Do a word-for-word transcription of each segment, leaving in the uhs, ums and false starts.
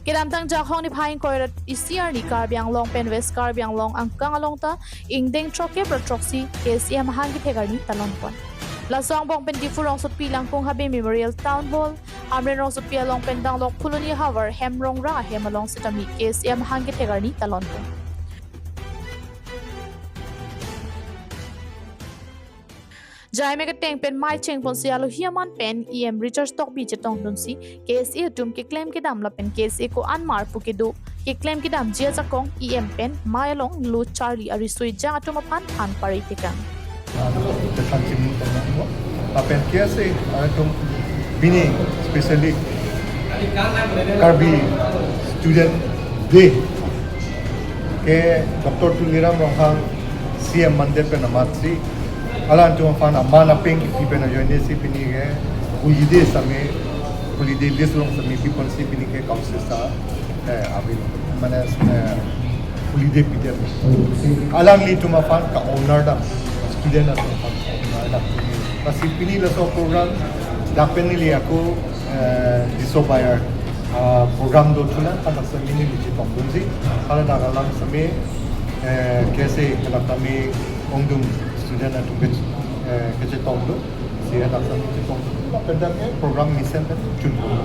Kedamtang Jakhong niphai ingkoi ra isi arni Karbi Anglong pen West Karbi Anglong angkang along ta ingdeng throkkep ra throksi K S A amahang kethek arni talon pon. Laso angbong pen Diphu rongsopi Langkung Habe Memorial Town Hall, Hamren rongsopi along pen Danglok Phuloni havar hem Rongrang ahem along sitame K S A amahang kethek arni talon pon. Jaime keteng pen mei cheng ponsi alohi aman pen E M Richard Tokbi chetongdunsi K S A atum keklem kedam lapen K S A ko-an mar pu kedo keklem kedamji ajakong E M pen mei along lo charli arisoi jang atum aphan than pare tekang. Than chimni tonglo. Lapen K S A atum pini specially Karbi Student Day ke Doctor Tuliram Ronghang C M Monday pen amatsi alangtum aphan aman apeng kipi pen ajoine si pini ke holiday sitame, holiday list along sitame pi ponsi pini ke council sa, eh, avi, mane, eh, holiday pidam. Alanglitum aphan ka-honor dam, student atum aphan ka-honor dam. Lasi pini laso program dak pen neli ako, eh, diso bayar, ah, program do thuna, hadak sitame neli chetongdunsi, hala dak alam sitame, eh, K S A hadak sitame ongdung student atum ke, eh, kechetongdun, si hadak sitame chetongdun, lapen dak ke program mesen pen chunpon.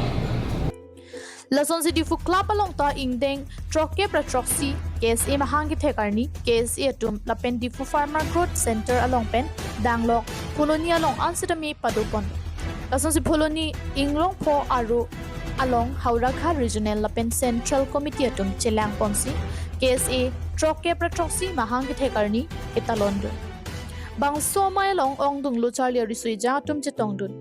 Lasonsi Diphu Club along ta ingdeng throkkep ra throksi K S A amahang kethek arni K S A atum lapen Diphu Farmer Growth Center along pen Danglok Phuloni along an sitame padopon. Lasonsi Phuloni Inglongpho Aro along Howraghat Regional lapen Central Committee atum chelang ponsi K S A throkkep ra throksi amahang kethek arni ketalondun. Bangso mei along ongdung lo charli arisoi jang atum chetongdun.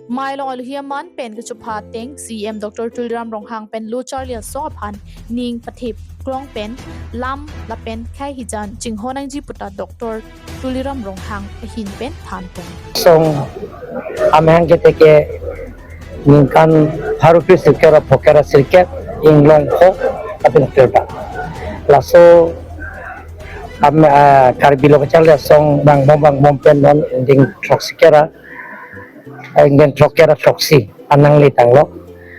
Mei along alohi aman pen kechopha ateng C M Doctor Tuliram Ronghang pen lo charli asong aphan ning pathe krong pen lam lapen khei hijan chinghon nangji puta Doctor Tuliram Ronghang ahin pen than pon. Song amahang kethek ke ningkan pharo kre sirkep ra phokep ra sirkep Inglongpho lapen Kirta. Laso am, ah, Karbi Lo Kacharli Asong bang bom bang bom pen non ingdeng throksikep ra, ah, ingdeng throkkep ra throksi anang le tanglo.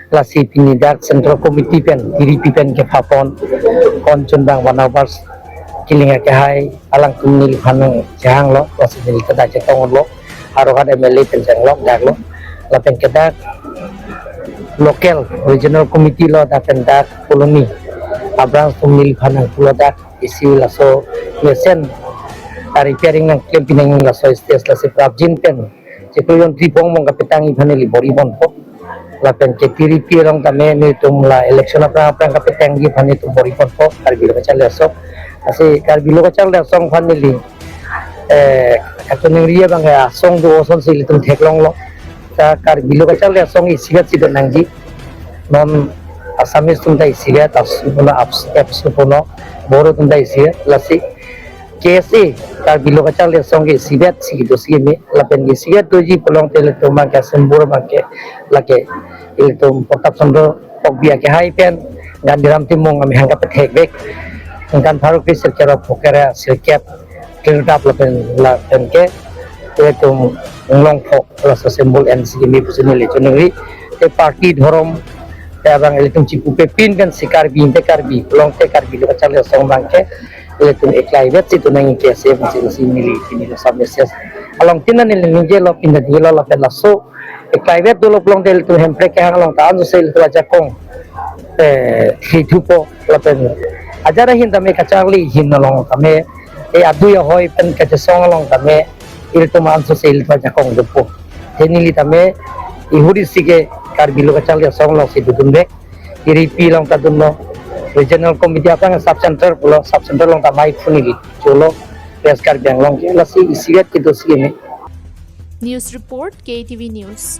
Lasi pini dak Central Committee pen, T D P pen kepha pon, kon chun bang one hours kiling akehai alangtum neliphan nangchehanglo, lasi neli ta dak chetonglo, Howraghat M L A pen chenglok daklo, lapen ke dak local regional committee lo, dak pen dak Phuloni a-branch atum neliphan nangpulo dak isi laso mesen a-repairing nangklem pinang laso stage, lasi prapjin pen chiklo jon tripong mong kapetangji aphan neli bor-i ponpo. Lapen ke T D P along tame netum la election aphrang aphrang kapetangji aphan netum bor-i ponpo Karbi Lo Kacharli Asong. Lasi Karbi Lo Kacharli Asong aphan neli, eh, kachiningri abang ke asong do asonsi ilitum theklonglo. Ta Karbi Lo Kacharli Asong isivet si do nangji. Non Assamese atum ta isivet, as-, puno abs-, abs-, puno Boro atum ta isivet, lasi K S A Karbi Lo Kacharli Asong ke isivet si do si me, lapen ke isivet doji pulote ilitum abang ke asembur abang ke lake ilitum Pratap Chandra Tokbi akehai pen Gandhiram Timung amahang kapethekvek. Ningkan pharo kre sirkep ra phokep ra sirkep, Kirta lapen lapen ke ilitum Inglongpho laso symbol ensi me pusi neli chiningri. Te party dhorom te abang ilitum chipupe pin pensi Karbi te Karbi, pulote Karbi Lo Kacharli Asong abang ke ilitum eklaivet si do nangji K S A pusi neli pini laso message along tina neli ningjelo, pini ningjelo lapen laso eklaivet dolo pulote ilitum Hemprek kehang along ta anso si ilitum ajakong, eh, thithupo lapen ajat ahin tame kacharli ahin along tame, eh, adui ahoi pen kachesong along tame ilitum anso si ilitum ajakong dopo. Te neli tame ihuri si ke Karbi Lo Kacharli Asong alongsi dodunvek. T D P along ta dunlo, regional committee aphrang sub center pulo, sub center along ta mei phone neli cholo, West Karbi Anglong ke, lasi isivet kedo si me. News report, K T V News.